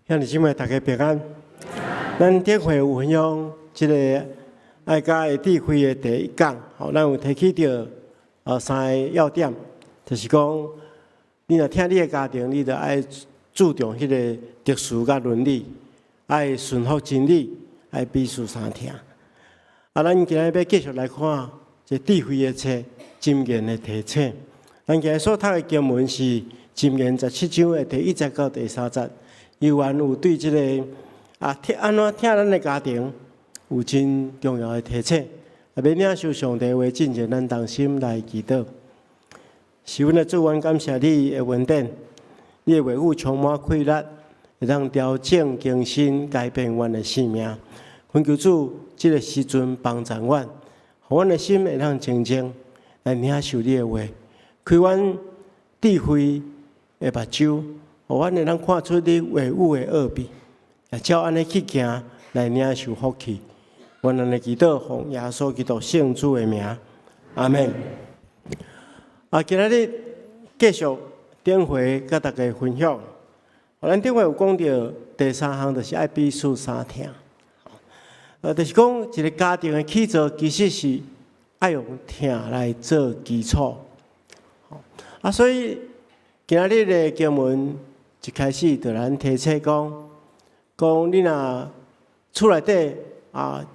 兄弟姊妹，大家平安。咱頂回有分享這个愛家的智慧的第一講，吼，咱有提起著三个要點，就是講，你若疼你的家庭，你就愛注重彼个秩序佮倫理，愛順服真理，愛彼此相疼。啊，咱今日欲繼續來看這智慧的冊，箴言的提醒。咱今日所讀的經文是箴言17章的第1節到第3節。猶原有對這个啊，疼按怎疼咱的家庭有真重要的提醒。啊，欲領受上帝話進前，咱同心來祈禱。是阮的主，阮感謝你的恩典，你的話語充滿氣力，會當調整、更新、改變阮的生命。懇求主，這个時陣幫助阮，予阮的心會當清靜來領受你的話，開阮智慧的目睭，予阮會當看出你話語的奧秘，也照按呢去行來領受福氣。阮按呢祈禱，奉耶穌基督聖主的名，阿們。啊，今仔日繼續頂回佮大家分享。咱頂回有講著第三項，就是愛彼此相疼。就是講一个家庭的起造，其實是愛用疼來做基礎。啊，所以今仔日的經文一開始就咱提醒講，講你若厝內底啊，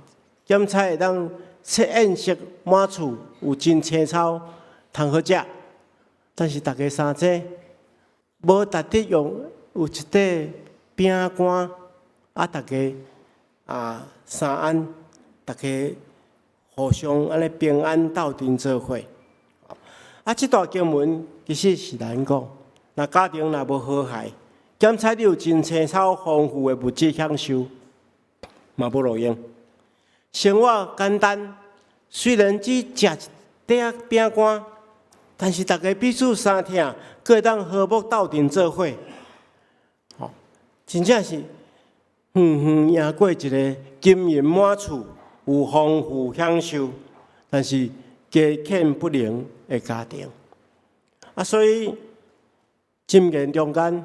檢查會當設宴席滿厝，有真青草通好食，但是逐家相濟，無值得用有一塊餅乾，啊，逐家啊相安，逐家互相按呢平安鬥陣做伙。啊，這段經文其實是咱講，若家庭若無和諧，檢查你有真青草豐富的物質享受，嘛無路用。生活簡單，雖然只食一塊餅乾，但是逐家彼此相疼，閣會當和睦鬥陣做伙，吼，真正是遠遠贏過一个金銀滿厝、有豐富享受，但是雞犬不寧的家庭。啊，所以箴言中間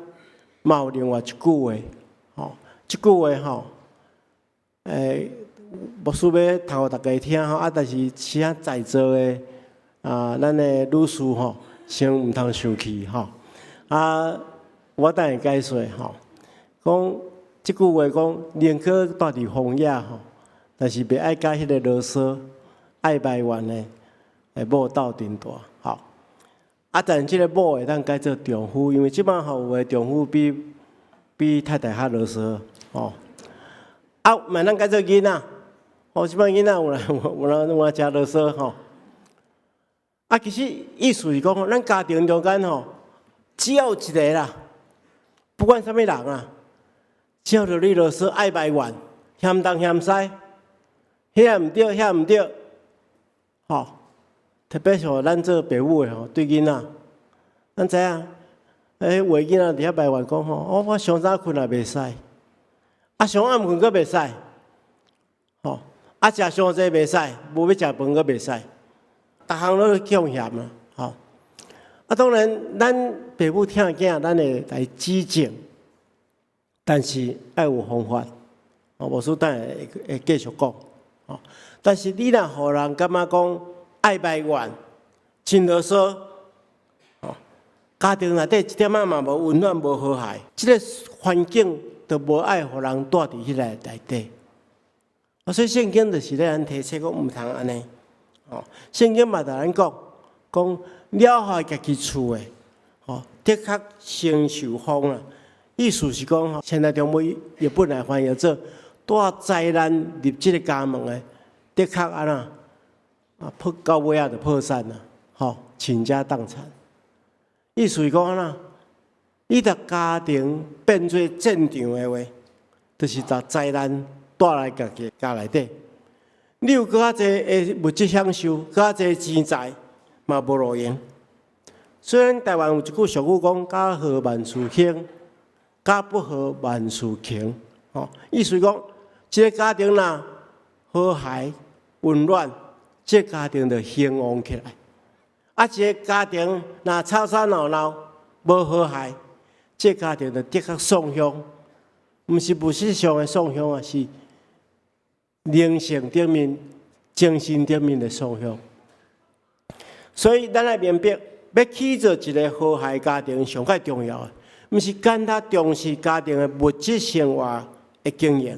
嘛有另外一句話，吼，這句話吼，牧師欲讀予大家聽吼，啊，但是請在座的啊，咱的女士吼，先毋通生氣吼。啊，我等下解說吼，講這句話講，寧可蹛佇荒野吼，但是袂愛佮彼个囉嗦、愛埋怨的某鬥陣蹛，吼。啊，但是這个某會當改做丈夫，因為這擺吼有的丈夫比太太較囉嗦，吼。啊，嘛會當改做囡仔，哦，這擺囡仔有來有人有誠囉嗦吼。啊，其實意思是講，咱家庭中間吼，只要有一个啦，不管啥物人啊，只要著你囉嗦、愛埋怨、嫌東嫌西，遐毋對，遐毋對，吼。特別是咱做爸母的吼，對囡仔，咱知影，有的囡仔佇遐埋怨講吼，哦，我上早睏也袂使，啊，上暗睏閣袂使，吼，啊，食傷濟袂使，無欲食飯閣袂使，逐項攏強嫌啦，吼。啊，當然，咱爸母疼囝，咱會來指正，但是愛有方法，哦，牧師等下會繼續講，吼。但是你若予人感覺講愛埋怨，真囉嗦，吼，家庭內底一點仔嘛無溫暖、無和諧，這个環境就無愛予人蹛佇彼个內底。啊，所以聖經就是咧咱提醒講，毋通按呢。吼，聖經嘛共咱講，講了壞家己厝的，吼，的確承受風啦。意思是講，吼，現代中文譯本來翻譯做帶災難入這个家門的，的確按怎？啊，破到尾仔就破產啦，吼，傾家蕩產。意思是講按怎？你若家庭變做戰場的話，就是共災難帶來家己家內底。你有閣較濟的物質享受，閣較濟錢財，嘛無路用。雖然台灣有一句俗語講：家和萬事興，家不和萬事窮。吼，意思講，一个家庭若和諧溫暖，這个家庭就興旺起來。啊，一个家庭若吵吵鬧鬧，無和諧，這个家庭就的確喪向。毋是物質上的創傷啊，是靈性頂面、精神頂面的創傷。所以，咱愛明白，欲起造一个和諧家庭，上蓋重要的，毋是簡單重視家庭的物質生活的經營，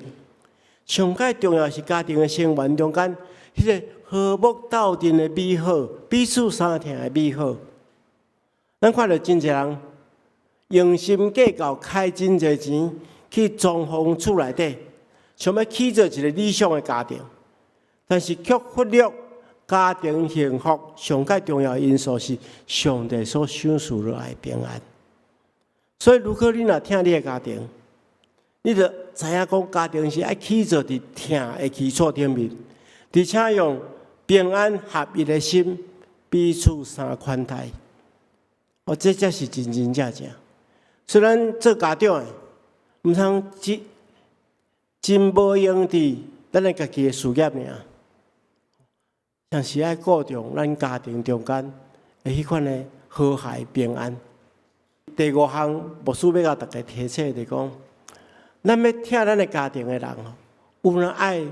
上蓋重要是家庭的成員中間，彼个和睦鬥陣的美好，彼此相疼的美好。咱看著真濟人用心計較，開真濟錢去裝潢厝內底，想欲起造一个理想的家庭，但是卻忽略家庭幸福上蓋重要的因素是上帝所賞賜落來的平安。所以，如果你若疼你的家庭，你就知影講家庭是愛起造佇疼的基礎頂面，而且用平安合一的心彼此相寬待。哦，這才是真真正正。雖然做家長的，毋通只真無閒佇咱的家己的事業爾。但是愛顧重咱家庭中間的彼款的和諧平安。第五項，牧師欲共大家提醒就講，咱欲疼咱的家庭的人吼，有影愛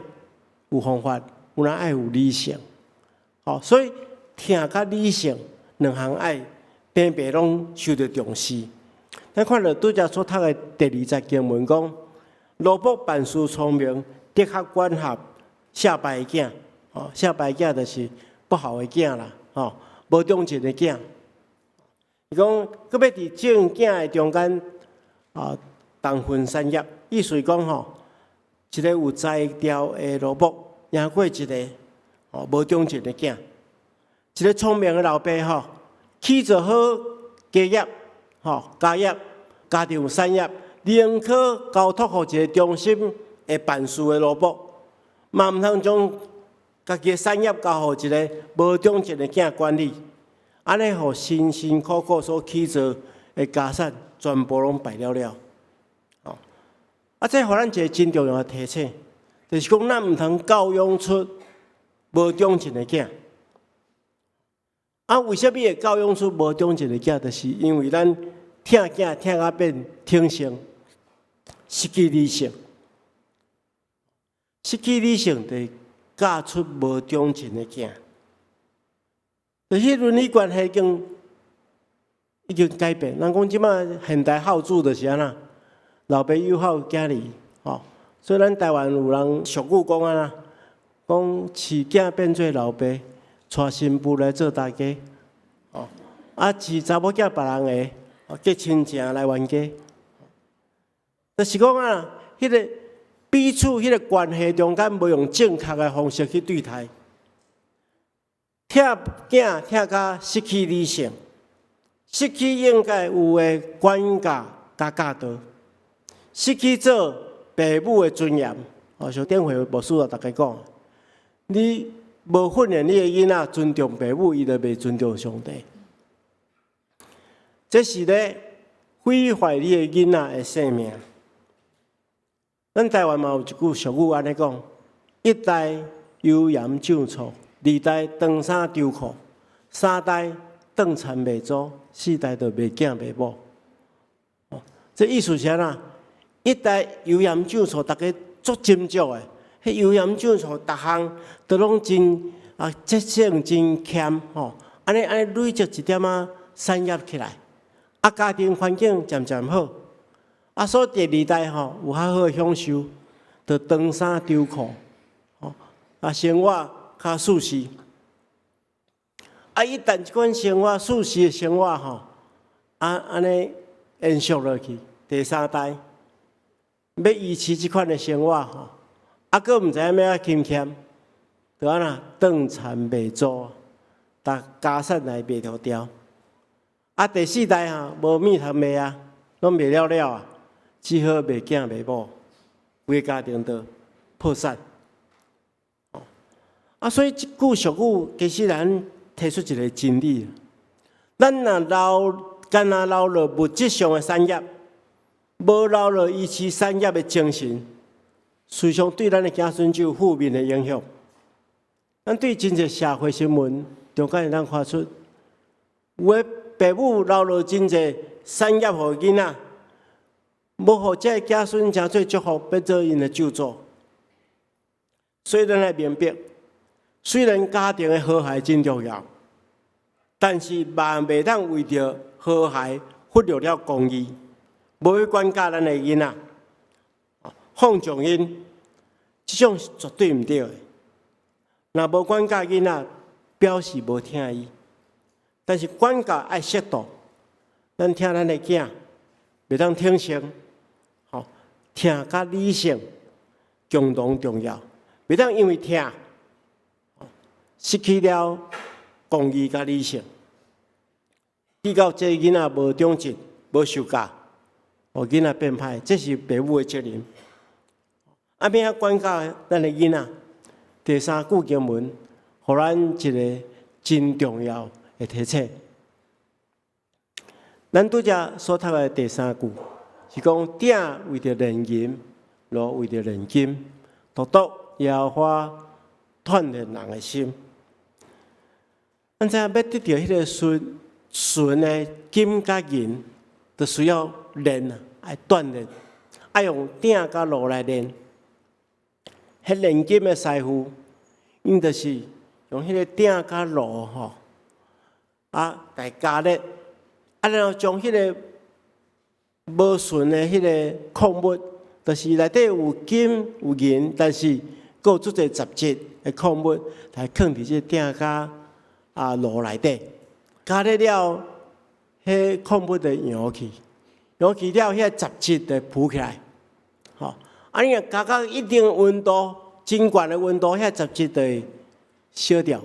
有方法，有影愛有理性。吼，所以疼佮理性兩項愛平平攏受著重視。咱看著拄才所讀的第二節經文講，奴僕辦事聰明，的確管轄下擺的囝。哦，下擺囝就是不好的囝啦，吼，無長進的囝。伊講，閣欲佇眾囝的中間啊，同分產業，意思講吼，一个有才調的奴僕贏過一个哦無長進的囝。一个聰明的老爸吼，起造好家業，吼家業，家庭有產業，寧可交託予一个忠心會辦事的奴僕，嘛毋通將家己的產業交予一个無長進的囝管理，按呢予辛辛苦苦所起造的家產全部攏敗了了。哦，啊，這予咱一个真重要的提醒，就是講咱毋通教養出無長進的囝。啊，為啥物會教養出無長進的囝？就是因為咱疼囝疼甲變疼性，失去理性，失去理性就教出無長進的囝。就是倫理關係已經改變。人講這擺現代孝子就是按怎，老爸有孝囝兒，吼。所以咱台灣有人俗語講按怎，講飼囝變做老爸，娶新婦來做大家，哦，啊飼查某囝別人的，結親情來冤家。就是講啊，彼個彼此彼個關係中間無用正確的方式去對待，疼囝疼甲失去理性，失去應該有的管教佮教導，失去做爸母的尊嚴。哦，上頂回牧師也逐家講，你無訓練你的囡仔尊重爸母，伊就袂尊重上帝。這是咧毀壞你的囡仔的生命。咱台灣嘛有一句俗語按呢講：一代油鹽醬醋，二代長衫長褲，三代斷田賣祖，四代就賣囝賣某。哦，這意思是按怎？一代油鹽醬醋，逐家足斟酌的，彼油鹽醬醋逐項都攏真啊節省真儉吼，按呢按呢累積一點仔產業起來，啊家庭環境漸漸好，啊所以第二代吼有較好的享受，就長衫長褲，吼啊生活較舒適。啊一旦這款生活舒適的生活吼，啊按呢延續落去，第三代欲維持這款的生活吼，啊，閣毋知影欲按怎勤儉，就按怎斷田賣祖，逐家產來賣著掉。啊，第四代吼無物通賣啊，攏賣了了啊，只好賣囝賣某，規个家庭就破產。啊，所以這句俗語其實咱提出一個真理：咱若留，干焦留落物質上的產業，無留落維持產業的精神，事實上對咱的子孫就有負面的影響。咱對真濟社會新聞中間會當看出，有的爸母留落真濟產業予囡仔，無予這个子孫成做祝福，變做𪜶的咒詛。所以咱愛明白，雖然家庭的和諧真重要，但是嘛袂當為著和諧忽略了公義，無去管教咱的囡仔，放縱𪜶，這種是絕對毋對的。若無管教囡仔，表示無疼伊。但是管教愛適度，咱疼咱的囝，袂當疼傷，吼，疼佮理性共同重要，袂當因為疼，失去了公義佮理性。結果這囡仔無長進，無受教，予囡仔變歹，這是父母的責任。啊，欲按怎管教咱的囡仔？第三句經文，予咱一个真重要的提醒。咱拄才所讀的第三句是講：鼎為著煉銀，爐為著煉金，獨獨耶和華鍛鍊人的心。咱知影欲得著彼个純純的金佮銀，就需要煉啊，愛鍛鍊，愛用鼎佮爐來煉。彼煉金的師傅，𪜶就是用彼个鼎佮爐吼，啊來加熱，啊然後將彼个無純的彼个礦物，就是內底有金有銀，但是閣有足濟雜質的礦物，來囥佇這個鼎佮爐內底，加熱了，彼礦物就溶去，溶去了，彼个雜質就浮起來，吼。啊，你若加到一定溫度，真懸的溫度，彼雜質就會燒掉，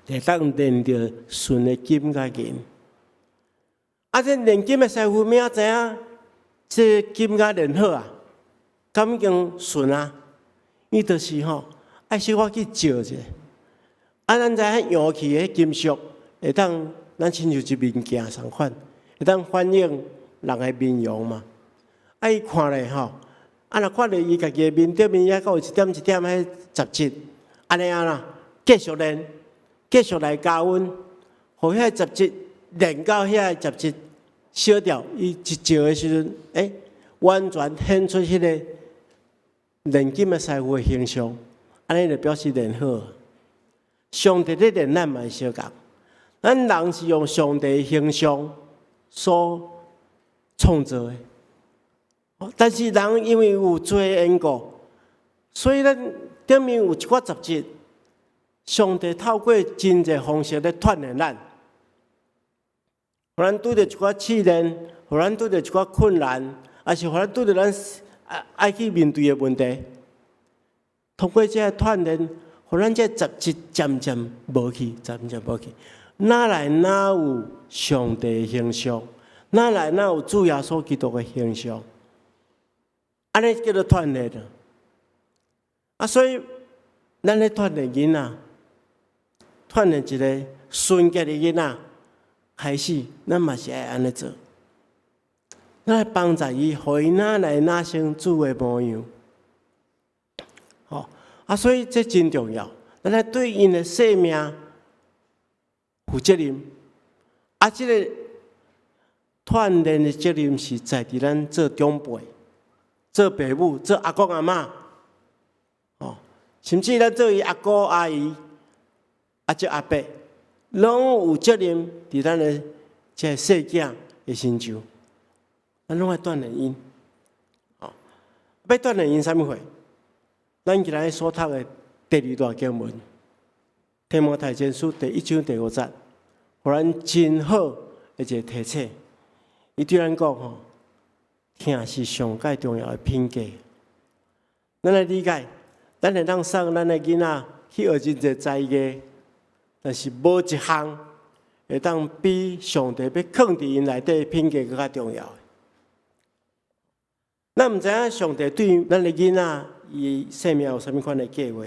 會當煉著純的金佮銀。啊，這煉金的師傅欲按怎知影這金佮煉好啊？敢已經純啊？伊就是吼，愛小可去照者。啊，咱知影溶去的金屬會當咱親像一面鏡相款，會當反映人的面容嘛。啊，伊看咧吼，啊，若看著伊家己的面頂面猶閣有一點一點彼雜質，按呢啊啦，繼續煉，繼續來加溫，予彼雜質煉到遐個雜質燒掉，伊一照的時陣，完全顯出彼个煉金的師傅的形象，按呢就表示煉好。上帝咧煉咱嘛是相仝，咱人是用上帝的形象所創造的，但是人因為有罪的緣故，所以咱頂面有一寡雜質。上帝透過真濟方式咧鍛鍊咱，予咱拄著一寡試煉，予咱拄著一寡困難，抑是予咱拄著咱愛去面對的問題。通過這個鍛鍊，予咱這雜質漸漸無去，漸漸無去。哪來哪有上帝的形象？哪來哪有主耶穌基督的形象？按呢叫做鍛鍊啊！啊，所以咱咧鍛鍊囡仔，鍛鍊一个純潔的囡仔，開始咱嘛是愛按呢做，咱來幫助伊，予伊哪來哪成主的模樣。吼啊，所以這真重要。咱來對𪜶的生命負責任。啊，這個鍛鍊的責任是在佇咱做長輩、做爸母、做阿公阿嬤，哦，甚至咱做伊阿姑阿姨、阿叔阿伯，攏有責任佇咱的這個細囝的身上，咱攏愛鍛鍊𪜶。哦，欲鍛鍊𪜶啥物貨？咱今日所讀的第二段經文，《提摩太前書》第一章第五節，予咱真好的一個提醒。伊對咱講吼，疼是上蓋重要的品格。咱來理解，咱會當送咱的囡仔去學真濟才藝，但是無一項會當比上帝欲囥佇𪜶內底的品格閣較重要。咱毋知影上帝對咱的囡仔伊生命有啥物款的計劃，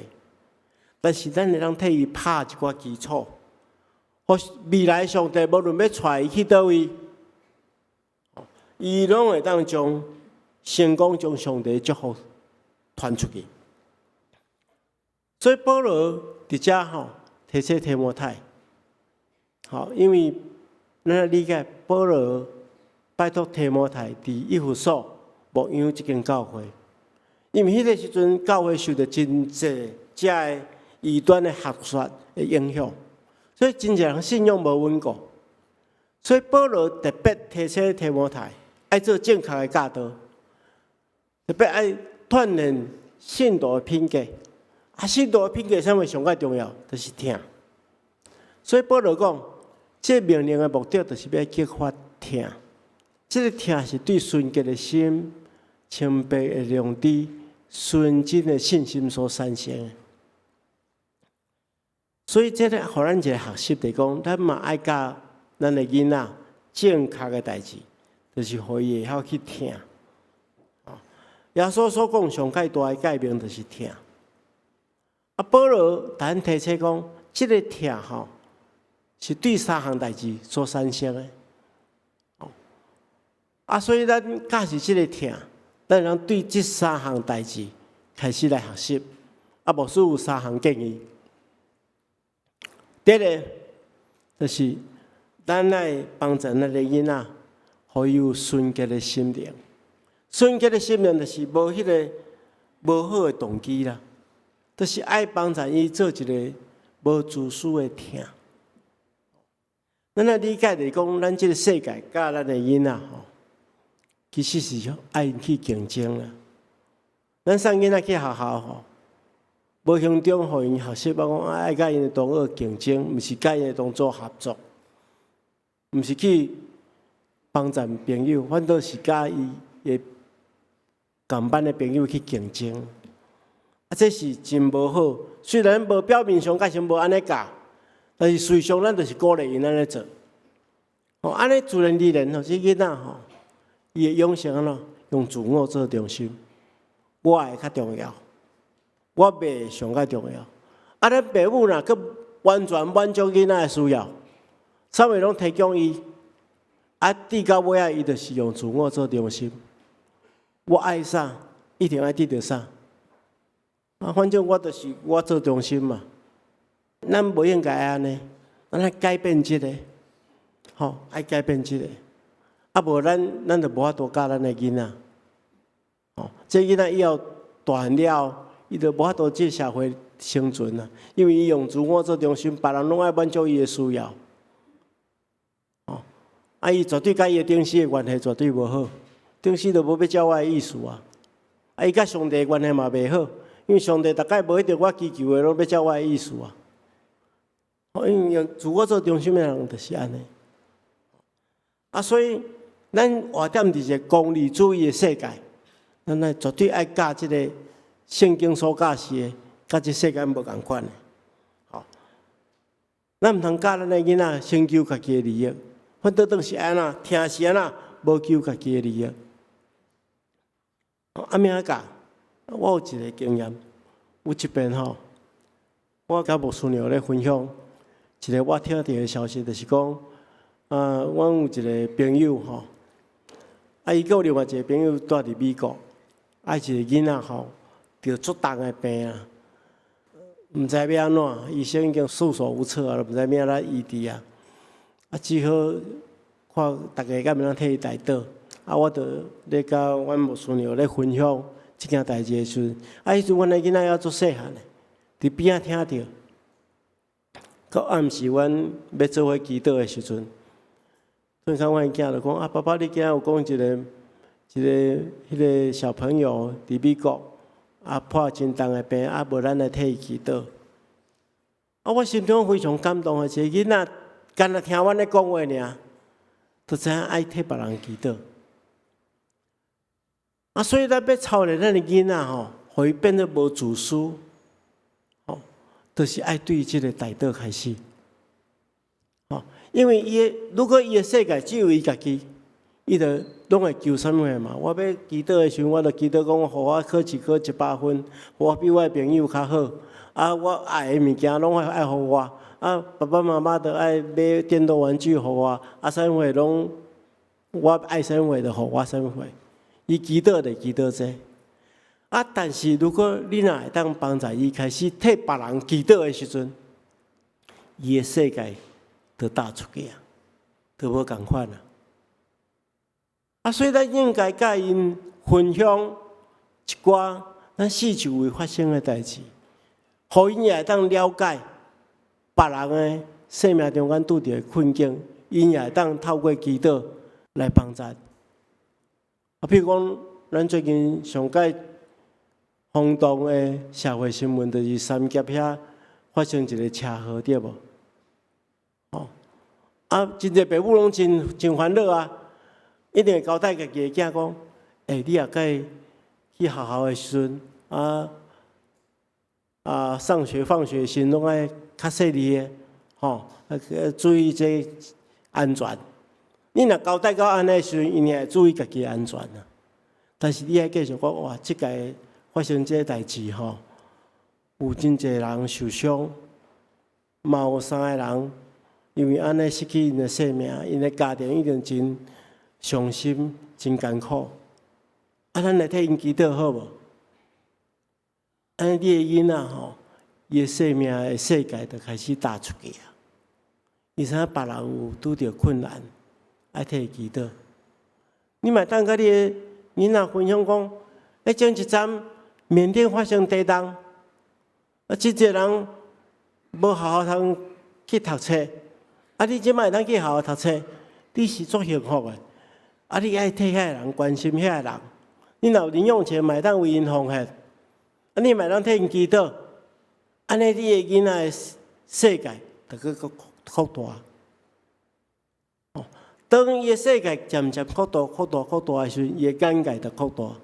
但是咱會當替伊拍一寡基礎，予未來上帝無論欲帶伊去佗位，伊攏會當將成功將上帝祝福傳出去。所以保羅佇遮吼提醒提摩太，吼，因為咱愛理解保羅拜託提摩太佇以弗所牧養這間教會，因為彼个時陣教會受著真濟遮个異端的學說的影響，所以真濟人信仰無穩固。所以保羅特別提醒提摩太，愛做正確的教導，特別愛鍛鍊信徒的品格。啊，信徒的品格啥物上蓋重要？就是疼。所以保羅講，這個命令的目的，就是欲激發疼。這个疼是對純潔的心、清白的良知、純真的信心所產生的。所以這个予咱一个學習，就是講，咱嘛愛教咱的囡仔正確的代誌，就是予伊會曉去疼。耶穌所講上蓋大的誡命就是疼。啊，保羅共咱提醒講，這个疼吼，是對三項代誌所產生的。啊，所以咱教示這个疼，咱通對這三項代誌開始來學習。啊，牧師有三項建議。第一个就是咱愛幫助咱的囡仔，予伊有純潔的心靈。純潔的心靈就是無彼个無好的動機啦，就是愛幫助伊做一个無自私的疼。咱愛理解就是講，咱這个世界佮咱的囡仔吼，其實是愛去競爭啦。咱送囡仔去學校吼，無形中予𪜶學習，講愛佮𪜶的同學競爭，毋是佮𪜶的同組合作，毋是去幫助朋友，反倒是佮伊的仝班的朋友去競爭。啊，這是真無好。雖然無表面上確實無按呢教，但是事實上咱就是鼓勵𪜶按呢做。哦，按呢自然而然吼，這囡仔吼，伊會養成按怎？用自我做中心，我的較重要，我爸上較重要。啊，咱爸母若閣完全滿足囡仔的需要，啥物攏提供伊，啊，至到尾仔，伊就是用自我做中心。我愛啥，一定愛得著啥。啊，反正我就是我做中心嘛。咱無應該按呢，咱愛改變這个，吼，愛改變這个。啊，無咱咱就無法度教咱的囡仔。吼，這囡仔以後大漢了後，伊就無法度這社會生存啊，因為伊用自我做中心，別人攏愛滿足伊的需要。哦，啊，伊絕對佮伊的頂司的關係絕對無好，頂司就無欲照我的意思啊。啊，伊佮上帝的關係嘛袂好，因為上帝逐擺無一定我祈求的攏欲照我的意思啊。因為用自我做中心的人就是按呢。啊，所以咱活踮佇一個功利主義的世界，咱愛絕對愛教這個聖經所教示的，佮這世界無仝款的。吼，咱毋通教咱的囡仔先求家己的利益，反倒當是按怎，疼是按怎，無求家己的利益。啊，欲按怎教？我有一個經驗，有一遍吼，我佮牧師娘咧分享一個我聽著的消息，就是講，啊，阮有一個朋友吼，啊，伊閣有另外一個朋友蹛佇美國，啊，一個囡仔吼，得足重的病啊，毋知欲按怎，醫生已經束手無策啊，毋知欲按怎醫治啊，啊，只好看逐家敢會當替伊代禱。啊，我就咧佮阮牧師娘咧分享這件代誌的時陣，啊，彼陣阮的囡仔猶足細漢的，佇邊仔聽著。到暗時，阮欲做伙祈禱的時陣，突然間阮的囝就講：啊，爸爸，你今仔有講一个一个彼个小朋友佇美國，啊，破真重的病，啊，無咱來替伊祈禱。啊，我心中非常感動的，一个囡仔，干焦聽阮咧講話爾，就知影愛替別人祈禱。啊，所以咱欲操練咱的囡仔吼，予伊變做無自私，吼，就是愛對這个代禱開始。吼，因為伊的如果伊的世界只有伊家己，伊就攏會求啥物嘛。我欲祈禱的時陣，我就祈禱講，予我考試考100分，予我比我的朋友較好。啊，我愛的物件攏愛愛予我。啊，爸爸媽媽都愛買電動玩具予我。啊，啥物貨攏我愛啥物貨就予我啥物貨。伊祈禱就祈禱這個。啊，但是如果你若會當幫助伊開始替別人祈禱的時陣，伊的世界就踏出去啊，就無仝款啊。啊，所以咱應該佮𪜶分享一寡咱四周圍發生的代誌，予𪜶也會當了解別人的生命中間拄著的困境，𪜶也會當透過祈禱來幫助。啊，譬如講，咱最近上蓋轟動的社會新聞，就是三峽遐發生一个車禍，對無？哦，啊，真濟爸母攏真真煩惱啊！一定會交代家己的囝講：欸，你若該去學校的時陣，啊啊，上學放學時攏愛較細膩的，吼，啊，注意這安全。你若交代到按呢時陣，𪜶也會注意家己的安全啊。但是你愛繼續講，哇，這屆發生這个代誌吼，有真濟人受傷，嘛有三个人因為按呢失去𪜶的性命，𪜶的家庭一定真傷心、真艱苦。啊，咱來替𪜶祈禱好無？按呢，你的囡仔吼，伊的生命的世界就開始踏出去啊。伊知影別人有拄著困難，愛替伊祈禱。你嘛會當佮你的囡仔分享講，欸，前一陣緬甸發生地動，啊，真濟人無學校通去讀冊，啊，你這擺會當去學校讀冊，你是足幸福的。啊，你愛替遐个人關心遐个人，你若有零用錢，嘛會當為𪜶奉獻，啊，你嘛會當替𪜶祈禱，按呢，你的囡仔的世界就閣閣擴大。哦，當伊的世界漸漸擴大、擴大、擴大的時陣，伊的眼界就擴大，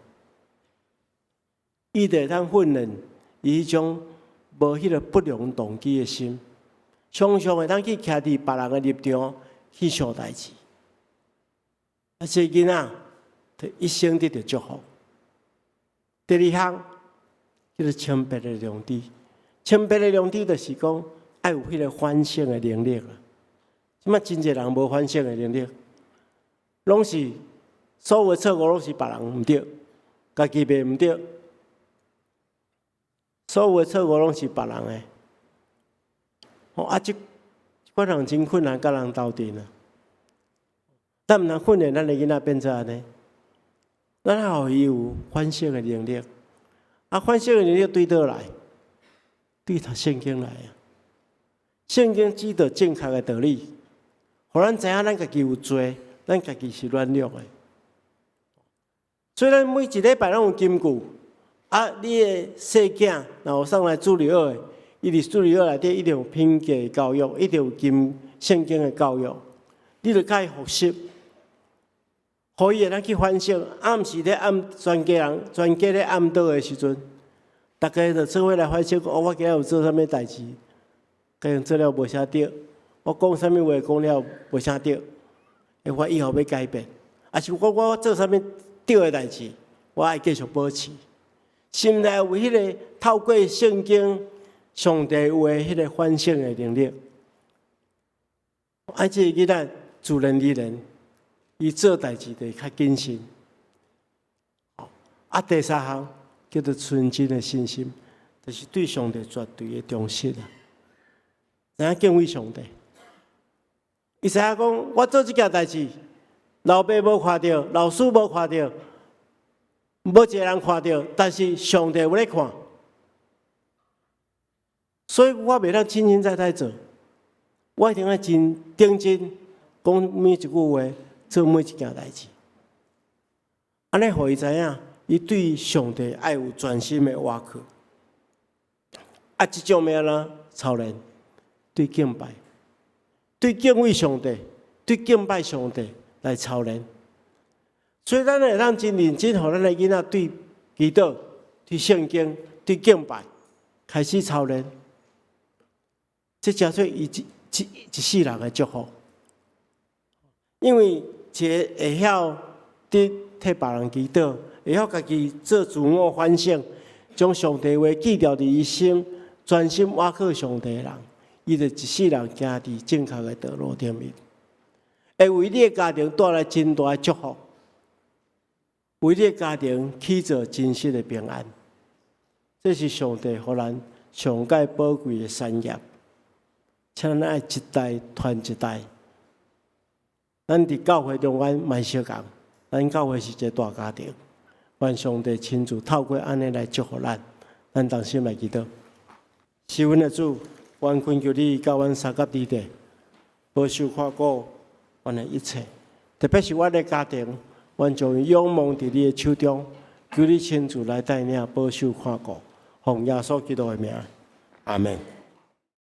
伊就會當訓練伊彼種無彼个不良動機的心，常常會當去徛佇別人的立場去想代誌。啊，這个囡仔就一生得著祝福。第二項叫做清白的良知，清白的良知就是講愛有彼个反省的能力啊。這擺真濟人無反省的能力，攏是所有的錯誤攏是別人毋對，家己袂毋對，所有的錯誤攏是別人的。哦，啊，這款人真困難，佮人鬥陣啊。咱毋通訓練咱的囡仔變做按呢，咱愛予伊有反省的能力。啊，反省的能力對佗來？對讀聖經來啊。聖經指導正確的道理，予咱知影咱家己有罪，咱家己是軟弱的。所以咱每一禮拜攏有金句。啊，你的細囝若有送來主日學的，伊佇主日學內底一定有品格教育，一定有金聖經的教育。你著共伊複習，予伊會當去反省。暗時咧暗全家人全家咧暗禱的時陣，逐家就做伙來反省。哦，我今仔有做啥物代誌，可能做了無啥對，我講啥物話講了無啥對，欸，我以後欲改變。抑是講我做啥物對的代誌，我愛繼續保持。心內有彼个透過聖經上帝話彼个反省的能力。啊，這個囡仔自然而然，伊做代誌就會較謹慎。啊，第三項叫做純真的信心，就是對上帝絕對的忠實啊。知影敬畏上帝，伊知影講，我做這件代誌，老爸無看著，老師無看著，無一个人看著，但是上帝有咧看，所以我袂當輕輕在在做，我一定愛真認真講每一句話，做每一件代誌。按呢，予伊知影，伊對上帝愛有全心的倚靠。啊，這種欲按怎操練？對敬拜，對敬畏上帝，對敬拜上帝來操練。所以，咱會當真認真，予咱的囡仔對祈禱、對聖經、對敬拜開始操練。這成做伊一一一世人的祝福。因為一個會曉佇替別人祈禱，會曉家己做自我反省，將上帝話記牢佇伊心，專心倚靠上帝的人，伊就一世人行佇正確的道路頂面，會為你的家庭帶來真大的祝福，為你的家庭起做真實的平安。這是上帝予咱上蓋寶貴的產業，請咱愛一代傳一代。咱佇教會中間嘛相仝，咱教會是一个大家庭，願上帝親自透過按呢來祝福咱，咱同心來祈禱。是阮的主，阮懇求你佮阮相佮佇咧，保守看顧阮的一切，特別是阮的家庭，阮將仰望佇你的手中，求你親自來帶領、保守看顧，奉耶穌基督的名，阿門。